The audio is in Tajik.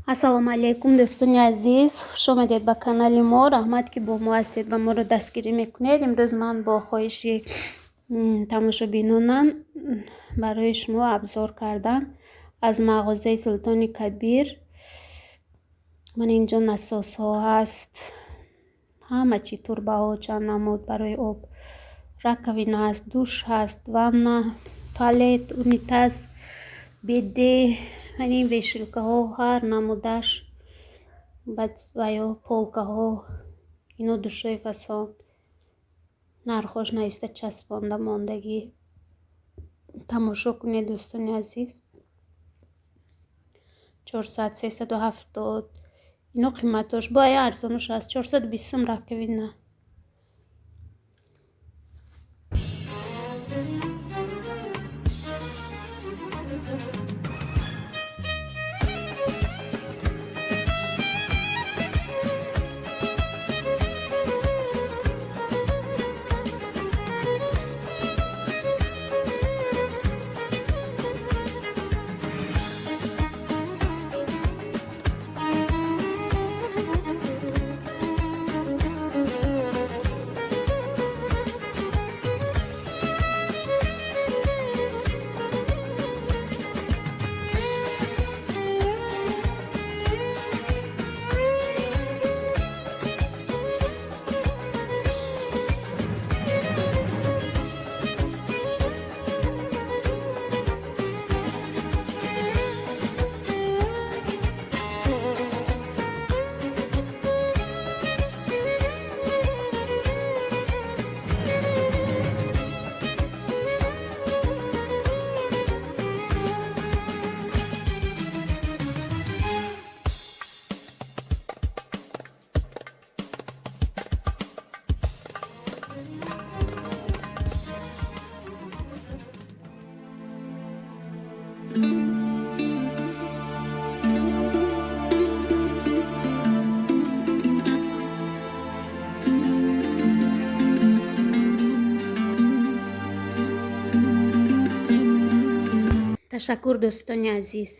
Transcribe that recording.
Ассалому алайкум, дӯстони азиз, хуш омадед ба канали мо. Раҳмат, ки бо мо ҳастед ва моро дастгирӣ мекунед. Имрӯз ман бо хоҳиши тамошобинонам барои шумо обзор кардам аз мағозаи Султони Кабир. Ман инҷо насосҳо ҳаст, ҳама чи, турбаҳо чанд намуд барои об, раковина ҳаст, душ ҳаст, ванна, туалет, унитаз, биде, ин вешалкаҳо ҳар намудаш, баъд ва ё полкаҳо, ино душҳои фасон, нархҳош нависта часпонда мондагӣ. Тамошо кунед, дӯстони азиз. 400, 370, ино қиматош. Бо ая арзонаш ҳаст, 420 сум раковина. Ташаккур, дӯстони азиз.